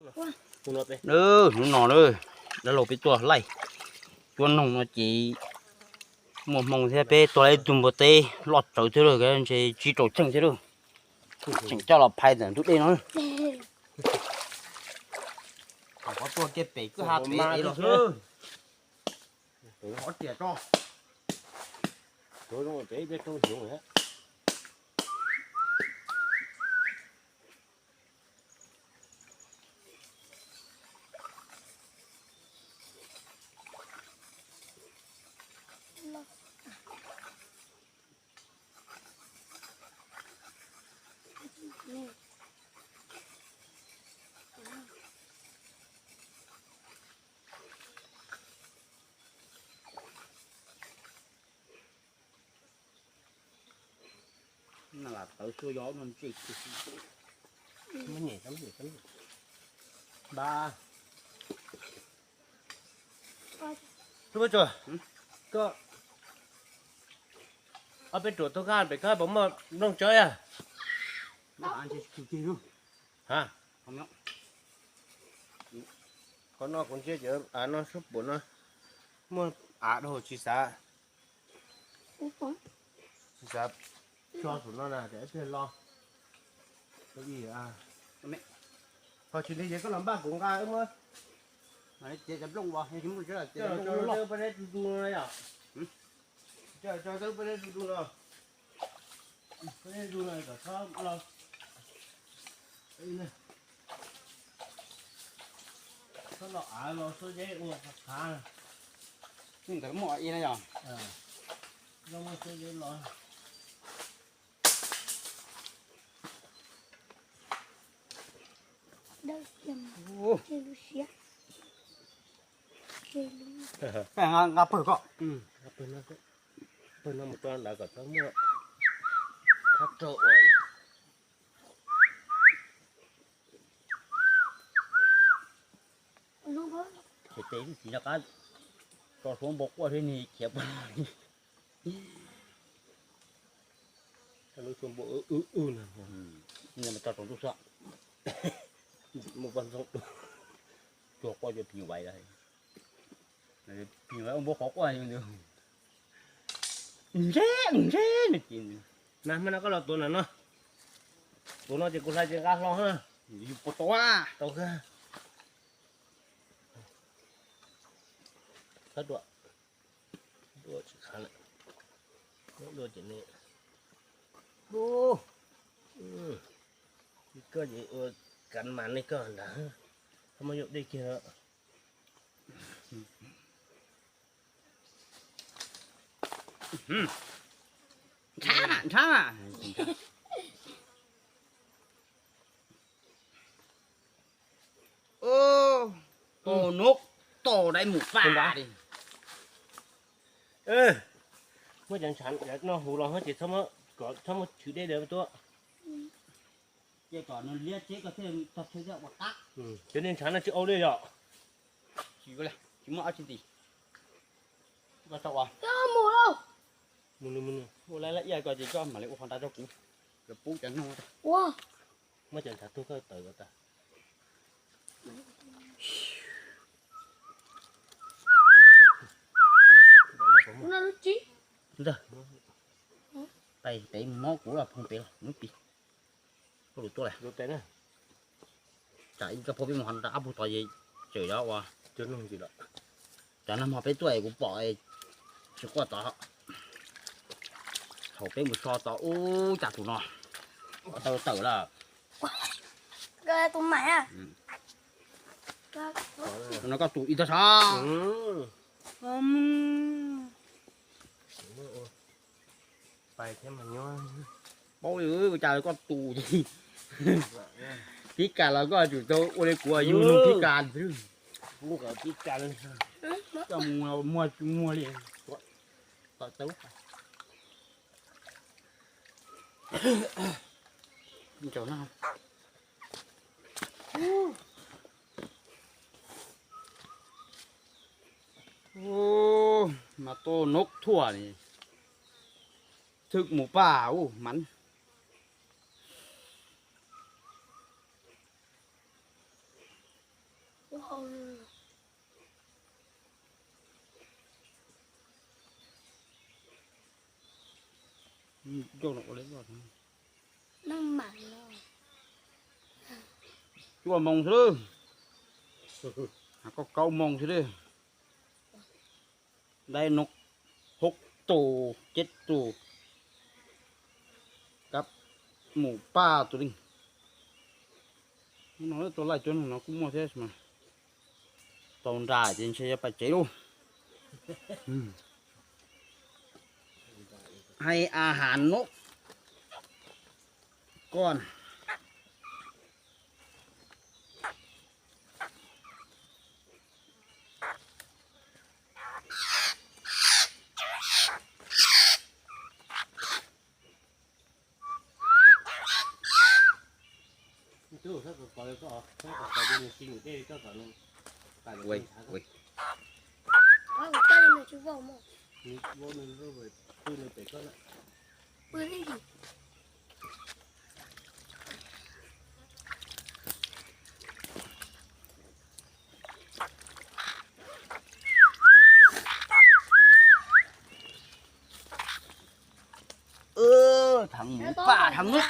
Hnub no na, dab laug peb tuaj laij cuab noog no ces muaj hmoo thiab, peb tuag ib tug npua teb loj tsawv thiab lawm, ntshe tsib rau txheej thiab lawm. Tseem coj los phais ntawm ntug dej no. Qhov tuaj kiag pem kwj ha pem los xwb. Qhov riam tso. Tawv xua yog no ntsej. Npab, koj ob peb ruam tuaj kaj pem koj puas muaj nplooj tsawb a? Qhov no kuv ntsia cov av no sub pum no muaj av dhau tsis xav, tsis xav tso saum no na, ib pliag los. Ho tsis li ces koj los npaj kuv nqa wb muab. Tso rau peb neb tu tu no yom. Tso rau peb neb tu tu no. Peb neb tu no kom txhob los, txhob los av los xuab zeb ua qhav. Ntawd muaj i na yom. Xuab zeb los. Nqa pawg koj, pawg no mus tso ntawd kom txhob muaj qab raug ua. Ces tes lub tsis nco qab tso suab npua quaj thiab ne, khiav pag. Lub suab npua wb wb no, tso rau ntuj xwb. Muaj poj ntxoog cuag quaj cuag phim vais, phim vais ua npua qhov quaj ntag. Ntseb ntseb no ces, na hmo no koj los tuav ntawm no, tuav no ces kuv hlais ces nqa hlo na. Yus puas tau a? Tau kawg. Thawb dua, dua tsis khav lawm, dua ces ne, koj ces ua kav mas nej koj ntag, koj muab yuav dej kiag. Ntshab na, ntshab na. Tus nub tos dai mus paj li. Muab cov ntshav no huv los ces txhob muab chwv dej ntawd tuaj. Ces kom nws liab tseb koj thiaj tog chaw ua qab. Cov niag ntshav no tsis au li yom. Tsis muaj dab tsi nti. Koj tso ua. Mus mus mus. Ua laj laj iaj koj ces koj mam li ua qhov nrad rau kuv. Cov pub cov noog. Muab cov ntshav tuag koj tawm tas. Ntag, pais pem mob kuv los phoov pem los nub pis. Koj lus tuaj lawm. Tsam ib koj phob peb mus ho nrad ab pug tod ces tseem yog ua. Cov nag hmo peb tuaj es kuv pom tsis quaj tod. Thaum peb mus so tod ub cas tus no tawm tawm lawm. Tus no koj tus ib tag sab. Paub li cas koj tus, pib kas los koj tsum tau ua li kuv yug nug pib kas xwb. Koj mus muag muag li. Mas tuaj nub thuaj li, thwm mus paj ub mas. Cuaj moos xwb, koj kaub moos xwb. Dai no hauv tus ceb tus kab mus paj tus li. No tus laij cuab no kuj muaj thiab mas. Tau nra ces ntshe yuav pais tsev lauj. Hay a has no koj. Thằng mũ ba thằng nước.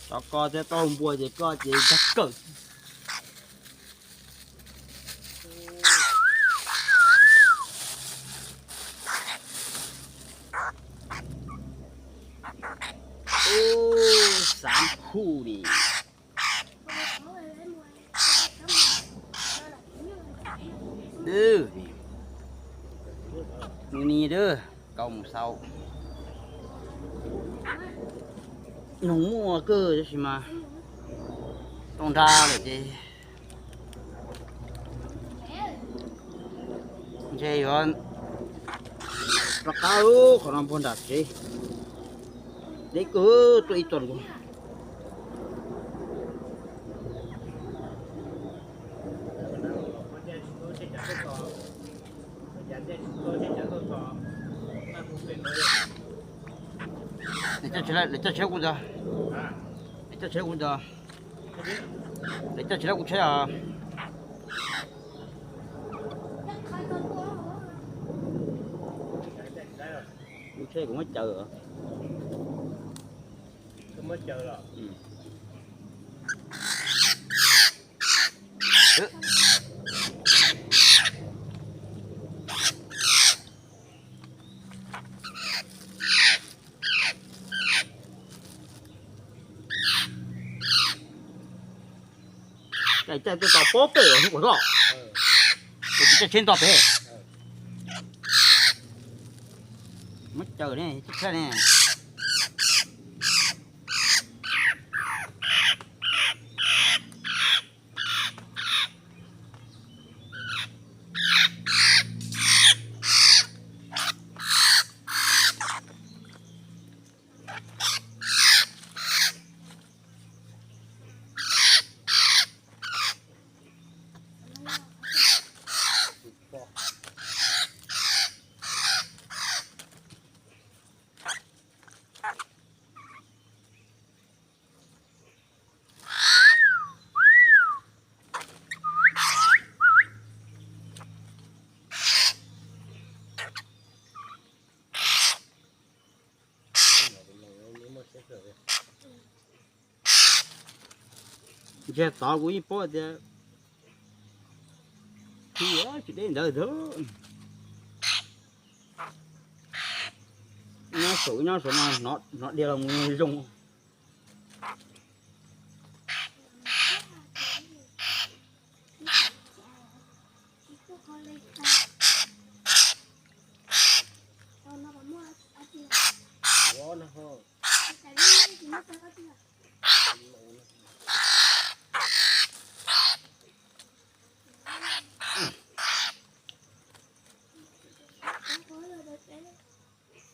Tov koj thiab tau npua ces koj ces tag kawg. Xav khu ni. Dwb, nws ni dwb, kau mus xaus. Noog muaj kawg tab sis mas tau nra lawm ces ntshe yuav rov qab qhov no puag nram tsev. Deb kawg tuaj ib txoj nkaus. Lawv coj tsheb kuv ntag. Lawv coj tsheb kuv ntag. Lawv coj tsheb kuv tsheb os. Kuv tsheb kuv muab caws. Caij caij tuaj tau pob pem os hnub ua toj. Kuv tsis caij tsheb nto pem. Muab caws ne, caij tsheb ne. Ntshe tod kuv yeej paub tias tsis deb ntawd. Nyob saum nyob saum no hnov dhia los mus zoo.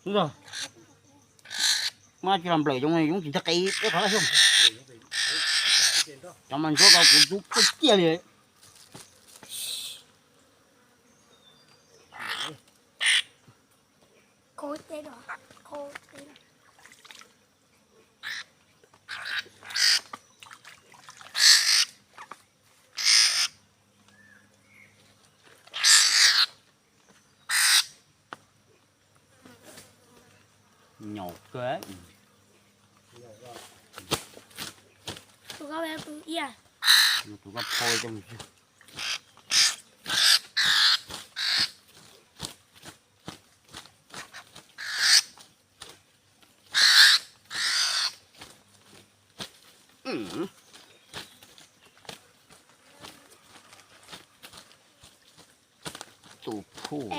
Hnub no, Muab tsis los nplawm zoo, zoo tsis tag qis ib qho xwb. Cov mas ntsuab ko kuv ntxub kawg kiag li. Nyom kawg. Tus koj phau coj mus. Tus phauj,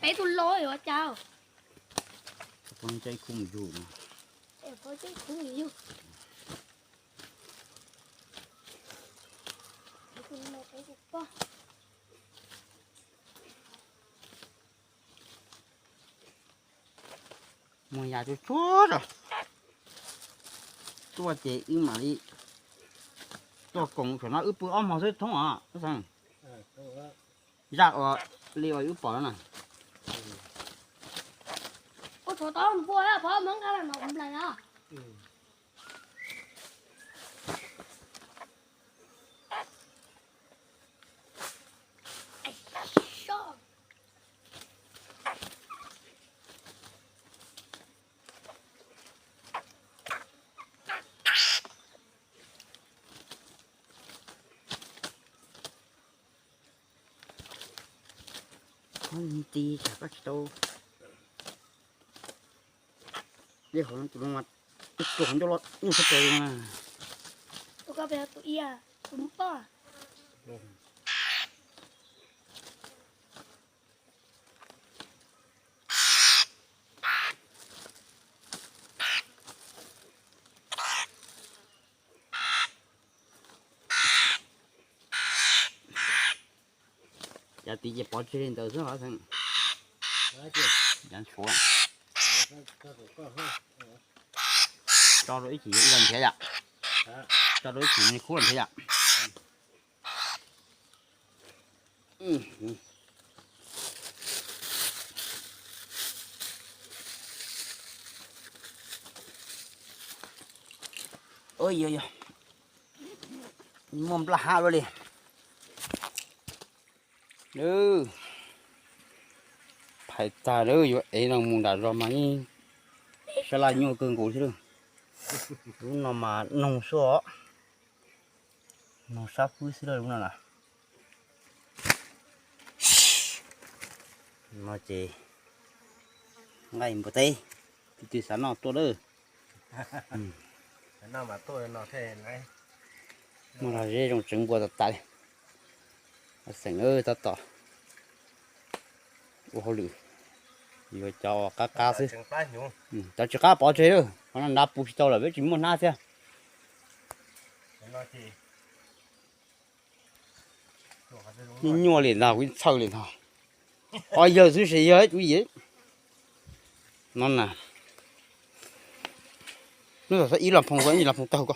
peb tus laus yuav cas. Peb khub mus yug. Muag ya tsuag tsuag rau. Tuaj ces wb mam li tuaj koom, tam no wb pw ob hmo xwb thoob os. Zaj ua li uas wb pom no na. Ti tsam koj tsis tau. Dej hauv tus no mas ib tug ncauj loj nyuj sab plaws na. Tus koj pem tus ia, tus poj. Yav tid ces pov tseg li ntawd xwb os. Yav tshuav tso rau ib chim ib los nrhiav yom. Tso rau ib chim nws khub los nrhiav yom. Yog yog, muaj nplaj hab luaj li. Phais tag lawm, yuav ev no mus nram zos mas yeej sab laj nyuaj kawg nkaus thiab. Lub no mas noog xwb os, noog sab fwb xwb lub no na. No ces nqaij npua teb, tus twg xav noj tuaj lawm. Muaj los zeb zoo tseev npua tas tas li. Xeem tab tom ua hauj lwm, yuav cov qab qab xwb. Cov tsis qab pov tseg lawm, qhov no nrad puv tsis tau lawm, peb tsis muaj hnab thiab. Nyuaj nyuaj li ntag, kuv txhawj li ntag. Qhov yawg xwb ces yog ib tsum yim. No na, hnub tom ib los phoo ko, ib los phoo tag ko.